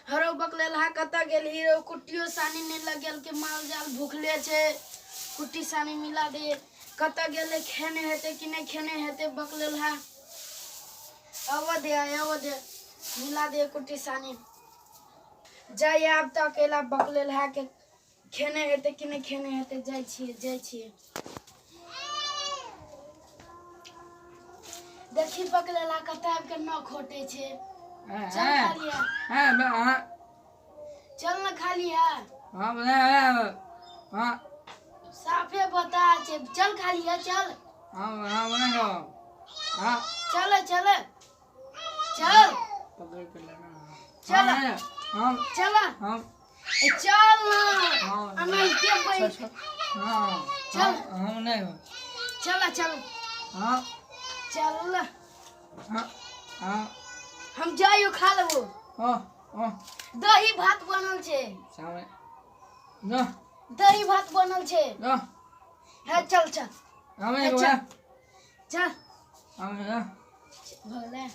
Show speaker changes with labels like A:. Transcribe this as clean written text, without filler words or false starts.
A: हरो बकलेलहा कतऽ गेलही रो? कुट्टियो सानी नहि लगेलकै, माल जाल भुखले छै, कुट्टी सानी मिला दे। कतऽ गेलै? खेने हेतै कि नहि खेने हेतै बकलेलहा? आबऽ दे, आबऽ दे, मिला दे कुट्टी सानी। जाइ आब तऽ अकेला बकलेलहा के खेने हेतै कि नहि खेने हेतै। जाइ छियै, जाइ छियै। देखी बकलेला कतऽ आबि के न खोटे छै। चल खा लिया। चल न खा लिया। साफे बता छै, चल खा लिया, चल चल चल चल चल चल चल ना, अनाहिते बैठ। चल चल चल चल, हम जाइयो खा लेबो। दही भात बनल छै, दही भात बनल छै। हे चल चल चल चल, भऽ गेलै।